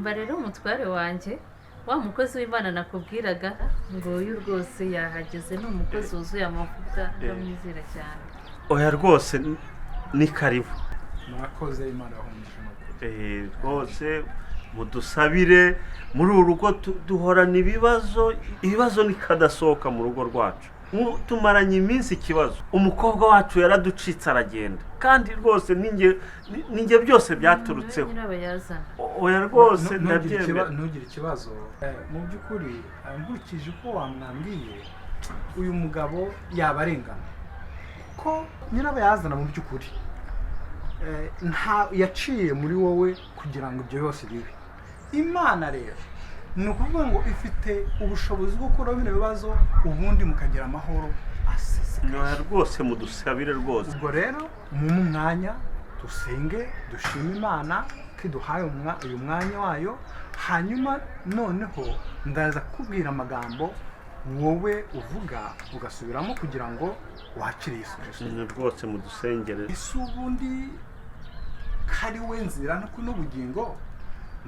Umva rero, umutware wanjye, wa mukozi w'Imana nakubwiraga, ngo uyu rwose yahageze. Ni umukozi wuzuye amavuta, ndamwizera cyane. Oya rwose, ni karibu. Murakoze, Imana yahumuje n'ukuri. Rwose mudusabire. Muri uru rugo duhorana ibibazo, ibibazo nikadasohoka mu rugo rwacu. Tumaranye iminsi ikibazo, umukobwa wacu yaraducitse aragenda, kandi rwose ninjye byose byaturutseho. Nyirabayazana. Oya rwose, Ntugire ndabyemera. Ntugire ikibazo. Mu by'ukuri, nkurikije uko wamwambwiye, uyu mugabo yaba arengana, kuko nyirabayazana mu by'ukuri nta yaciye muri wowe kugira ngo ibyo byose bibe. Imana rero, ni ukuvuga ngo ifite ubushobozi bwo gukuraho bino bibazo, ubundi mukagira amahoro asesekaye. Oya rwose, mudusabire rwose. Ubwo rero mu mwanya dusenge, dushime Imana ko iduhaye uyu mwanya wayo. Hanyuma noneho ndaza kukubwira amagambo wowe uvuga ugasubiramo kugira ngo wakire Yesu Kirisito. Rwose mudusengere. Ese ubundi kari we nzira n'ubugingo,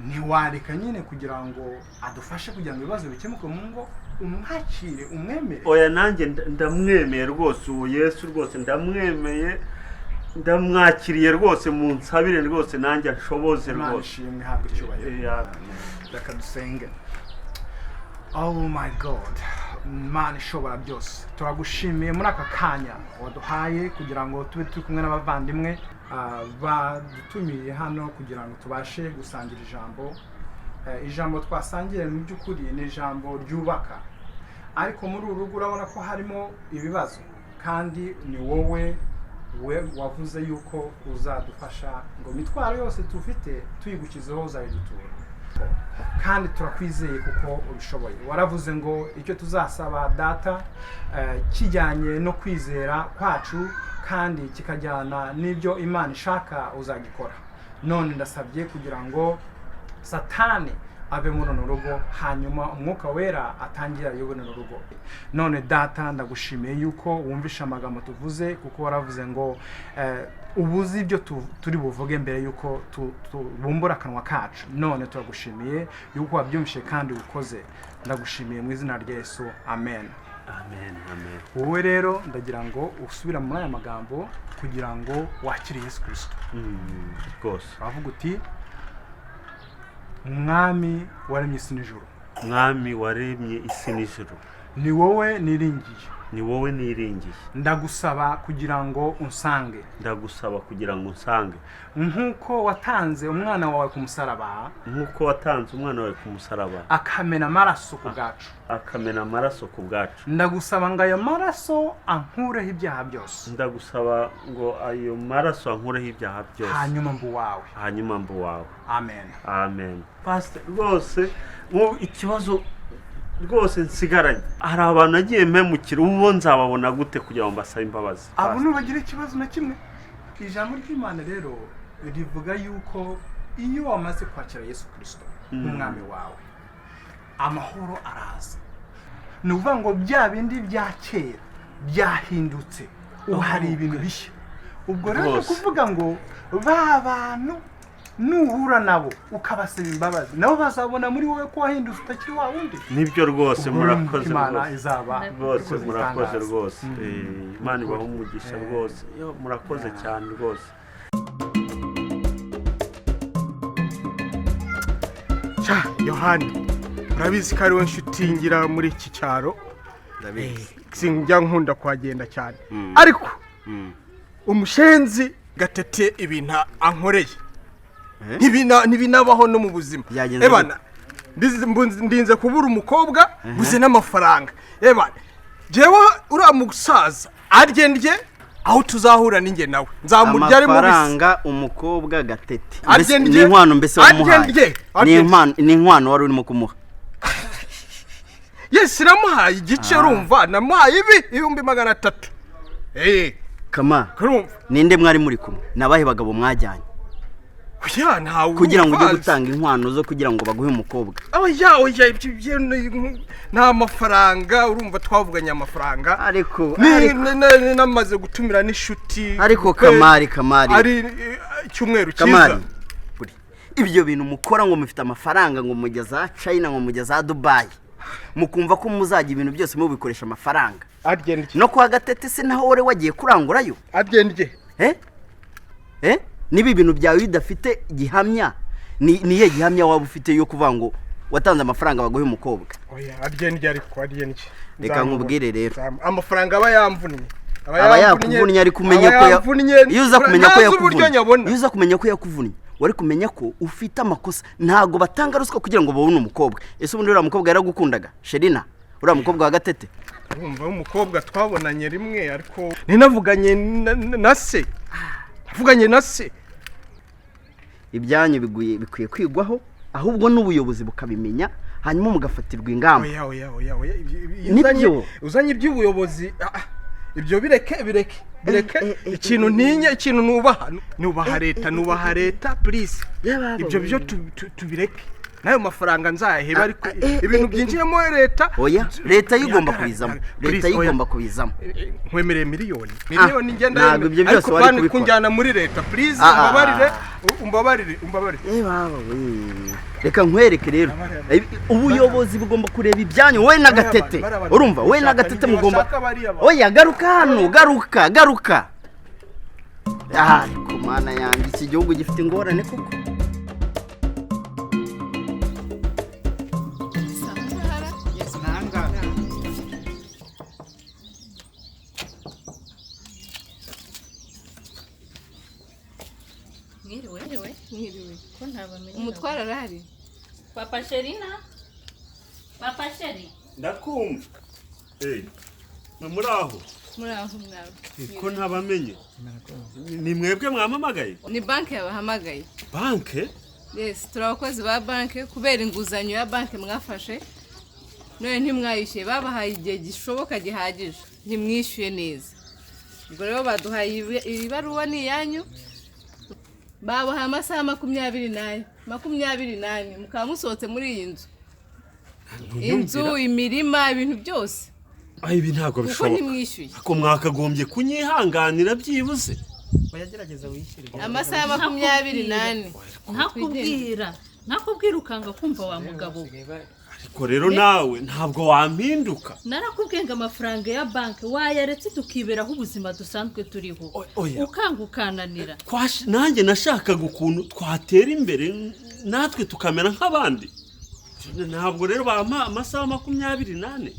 ntiwareka nyine kugira ngo adufashe kugira ngo ibibazo bikemuke mu ngo, umwakire, umwemere? Oya, nanjye ndamwemeye rwose. Ubu Yesu rwose ndamwemeye, ndamwakiriye rwose. Munsabire rwose, nanjye anshoboze. Imana Rwose. ishimwe, ihabwe icyubahiro. Reka dusenge. Oh my God, Imana ishobora byose, turagushimiye muri aka kanya waduhaye kugira ngo tube turi kumwe n'abavandimwe badutumiye hano kugira ngo tubashe gusangira ijambo. Ijambo twasangiye mu by'ukuri ni ijambo ryubaka, ariko muri uru rugo urabona ko harimo ibibazo, kandi ni wowe we wavuze yuko uzadufasha ngo imitwaro yose tufite tuyigukizeho, uzayidutura, kandi turakwizeye kuko ubishoboye. Waravuze ngo icyo tuzasaba Data kijyanye no kwizera kwacu kandi kikajyana n'ibyo Imana ishaka, uzagikora. None ndasabye kugira ngo Satani ave muri runo rugo, hanyuma Umwuka Wera atangire ayobore runo rugo. None Data, ndagushimiye yuko wumvishe amagambo tuvuze, kuko waravuze ngo ubuze ibyo turi buvuge mbere yuko tubumbura akanwa kacu. None turagushimiye yuko wabyumvishe kandi ukoze. Ndagushimiye mu izina rya Yesu, amen. Amen, amen. Wowe rero ndagira ngo usubira muri aya magambo kugira ngo wakire Yesu Kirisito. Rwose. Uravuga uti: "Mwami waremye isi n'ijuru, Mwami waremye isi n'ijuru, ni wowe niringiye. Ni wowe niringiye. Ndagusaba kugira ngo unsange. Ndagusaba kugira ngo unsange. Nk'uko watanze umwana wawe ku musaraba, Nk'uko watanze umwana wawe ku musaraba, akamena amaraso ku bwacu, akamena amaraso ku bwacu, ndagusaba ngo ayo maraso ankureho ibyaha byose. Ndagusaba ngo ayo maraso ankureho ibyaha byose. Hanyuma mbe uwawe. Hanyuma mbe uwawe. Amen. Amen. Pastor, rwose nk'ubu ikibazo rwose nsigaranye, hari abantu nagiye mpemukira. Ubu nzababona gute kugira ngo mbasabe imbabazi? Abo Pastor? ntubagira ikibazo na kimwe. Ijambo ry'Imana rero rivuga yuko iyo wamaze kwakira Yesu Kirisito nk'umwami wawe, amahoro araza. Ni ukuvuga ngo bya bindi bya kera byahindutse, ubu hari ibintu bishya. Ubwo rero ni ukuvuga ngo ba bantu nuhura nabo ukabasaba imbabazi, nabo bazabona muri wowe ko wahindutse, utakiri wa wundi. Nibyo rwose. Ubwo rero Murakoze. Imana Rwose. izaba Rwose ikoze murakoze. ibitangaza. Rwose. Imana ibahe umugisha. Rwose. Yo, murakoze cyane rwose. Cya Yohani, urabizi ko ariwe nshuti ngira muri iki cyaro. Ndabizi. Sinjya nkunda kuhagenda cyane, ariko umushenzi Gatete ibintu ankoreye ntibinabaho no mu buzima. Byagenze? Ebana, ndinze kubura umukobwa, buze n'amafaranga. Ebana, jewe uriya musaza arye ndye, aho tuzahura ninjye nawe nzamurya ari mubisi. Amafaranga, umukobwa, Gatete. Arye Mbese ndye. ni inkwano mbese Arye wamuhaye? ndye. Ni Arye ndye. inkwano, ni inkwano wari urimo kumuha? Yes, namuhaye igice. Urumva, namuhaye ibi 300,000. Kama Urumva? ninde mwari muri kumwe? Ni abahe bagabo mwajyanye Oya, ntawe. kugira ngo ujye Urumva? gutanga inkwano zo kugira ngo baguhe umukobwa? Oya, oya, ibyo nta mafaranga. Urumva, twavuganye amafaranga. Ariko ariko Namaze gutumira n'inshuti. Ariko Kamari, Kamari. Ari icyumweru Kamari cyiza. Ibyo bintu mukora ngo mufite amafaranga, ngo mujya za China, ngo mujya za Dubayi, mukumva ko muzajya ibintu byose mubikoresha amafaranga. Agenda. No kwa Gatete se naho wari wagiye kurangurayo? Agenda. Eh? Eh? Niba ibintu byawe bidafite gihamya, ni iyihe gihamya waba ufite yo kuvuga ngo watanze amafaranga baguhe umukobwa? Oya, agenda, ariko agenda. Reka nkubwire rero. Amafaranga aba yamvunnye. Aba yakuvunnye, ariko umenye ko iyo uza kumenya ko yakuvunnye, yakuvunnye, iyo uza kumenya ko yakuvunnye, wari kumenya ko ufite amakosa. Ntabwo batanga ruswa kugira ngo babone umukobwa. Ese ubundi uriya mukobwa yaragukundaga, Sherina, uriya mukobwa wa Gatete? Urumva, umukobwa twabonanye rimwe, ariko ninavuganye na se, navuganye na se. Ibyanyu bikwiye kwigwaho, ahubwo n'ubuyobozi bukabimenya, hanyuma mugafatirwa ingamba. Oya, oya, oya, oya. Nibyo. Uzanye iby'ubuyobozi, ibyo bireke, bireke, bireke. Ikintu ntinya, ikintu nubaha, nubaha leta, nubaha leta, please. Ibyo byo tubireke, n'ayo mafaranga nzayaheba, ariko ibintu byinjiyemo leta. Oya, leta yo igomba kubizamo, leta yo igomba kubizamo. Nkwemereye miliyoni, miliyoni ngenda. Ntabwo ibyo byose ariko wari pani kubikora. Kunjyana muri leta, please. Umbabarire, umbabarire, umbabarire. Eh, baba we, reka nkwereke rero. Ubuyobozi bugomba kureba ibyanyu, wowe na Gatete. Urumva, wowe na Gatete mugomba Bashaka bariya bantu. Oya, garuka hano, garuka, garuka. Ariko Mana yanjye, iki gihugu gifite ingorane koko. Mwiriwe. Mwiriwe. Ko ntabamenye? Umutwaro arahari? Papa Sherina, Papa Sheri. Ndakumva. Eh, ni muri aho? Muri aho mwawe. Ko ntabamenye, ni mwebwe mwamamagaye? Ni banki yabahamagaye. Banke? Yes, turi abakozi ba banki, kubera inguzanyo ya banki mwafashe none ntimwayishyuye. Babahaye igihe gishoboka gihagije, ntimwishyuye neza. Ubwo rero baduhaye iyi baruwa, ni iyanyu. Babahaye amasaha 24, 24 mukaba musohotse muri iyi nzu, inzu, imirima, ibintu byose. Ay, ibi ntabwo Kuko bishoboka. ntimwishyuye. Ako mwakagombye kunyihanganira byibuze. Oyagerageza wishyure. Amasaha 24. Ntakubwira, ntakubwira, ukanga kumva wa mugabo we. Ariko rero nawe ntabwo wampinduka. Narakubwiye ngo amafaranga ya banki wayaretse tukiberaho ubuzima dusanzwe turiho. Oya. Ukanga, ukananira. Nanjye nashakaga ukuntu twatera imbere natwe tukamera nk'abandi. Ntabwo rero bampa amasaha 24.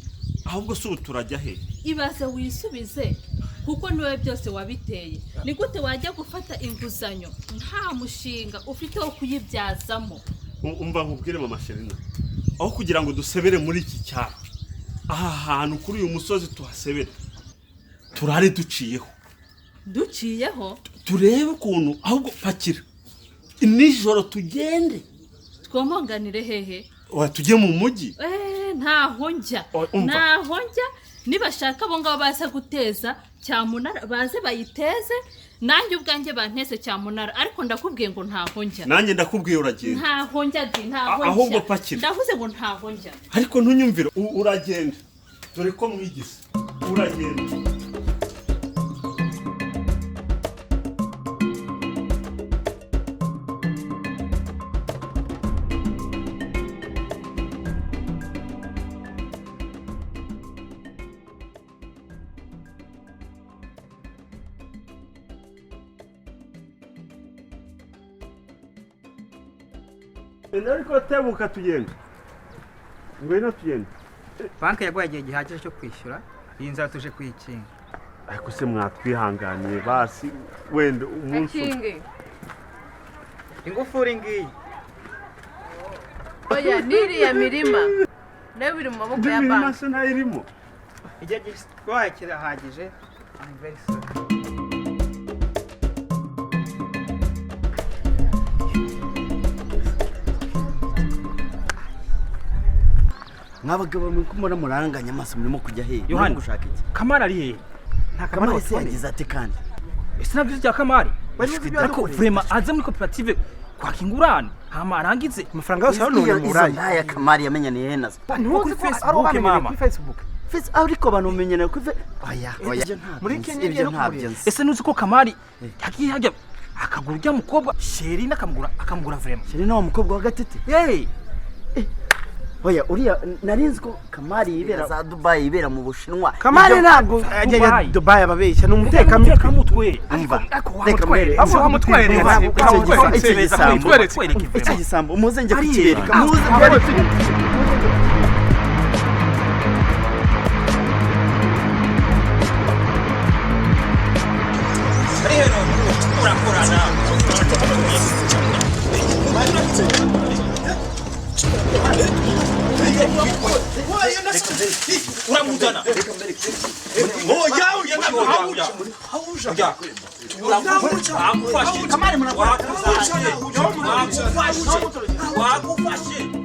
Ahubwo si ubu turajya he? Ibaze wisubize, kuko niwe byose wabiteye. Ni gute wajya gufata inguzanyo nta mushinga ufite wo kuyibyazamo? Umva nkubwire, mama Sherina, aho kugira ngo dusebere muri iki cyaro, aha hantu kuri uyu musozi tuhasebere, turare duciyeho. Duciyeho? Turebe ukuntu, ahubwo pakira nijoro tugende. Twomonganire hehe? Oya, tujye mu mujyi. Eh, ntaho njya. Oya, umva. Ntaho njya. Nibashaka abo ngabo baza guteza cyamunara, baze bayiteze, nanjye ubwanjye banteze cyamunara, ariko ndakubwiye ngo ntaho njya. Nanjye ndakubwiye, uragenda. Ntaho njya di, ntaho njya. Ahubwo pakira. Ndavuze ngo ntaho njya. Ariko ntunyumvire, uragenda, dore ko mwigize, uragenda. Ariko tebuka tugenda, ngwino tugenda. Banki yaguhaye igihe gihagije cyo kwishyura, iyi nzara tuje kuyikinga. Ariko se mwatwihanganiye basi wenda umunsi umwe. Akinge. Ingufuri ngiyi. Oya, n'iriya mirima nayo biri mu maboko ya Imirima banki. se ntayirimo? Igihe gitwaye kirahagije. I'm very sorry. Mwabagabo mwe, ko mbona muranganya amaso, murimo kujya hehe? Yohani. Murimo gushaka iki? Kamari ari hehe? Nta Kamari Kamari se watuboneye. yagize ate kandi? Ese nabyo bya Kamari? Wari uzi ibyo Ariko yadukoreye? vraiment aze muri koperative kwaka ingurane, hama arangize Amafaranga yose hano ni Izo murayi. ndaya Kamari yamenyaniye he nazo? Kuri Facebook, mama. Kuri Facebook. Ariko abantu bamenyana kuri oya, oya, ibyo ntabyo Muri nzi, Kenya ibyo no ntabyo kumureba. nzi. Ese nuzi ko Kamari yagiye hajya Akagura ujya mukobwa Sherina, akamugura vraiment. Sherina, wa mukobwa wa Gatete? Hey. Oya, uriya narinzi ko Kamari yibera za Dubayi, yibera mu Bushinwa. Kamari Ibyo- ntabwo ajya Dubai. Dubai, ababeshya ni umutekamutwe. Umutekamutwe. Umva, Ariko reka mbere. Wamutweretse. Icyo gisambo, icyo gisambo, muze njye kukibereka, muze mbereke. Uramuzana oya oya oya, wagufashe.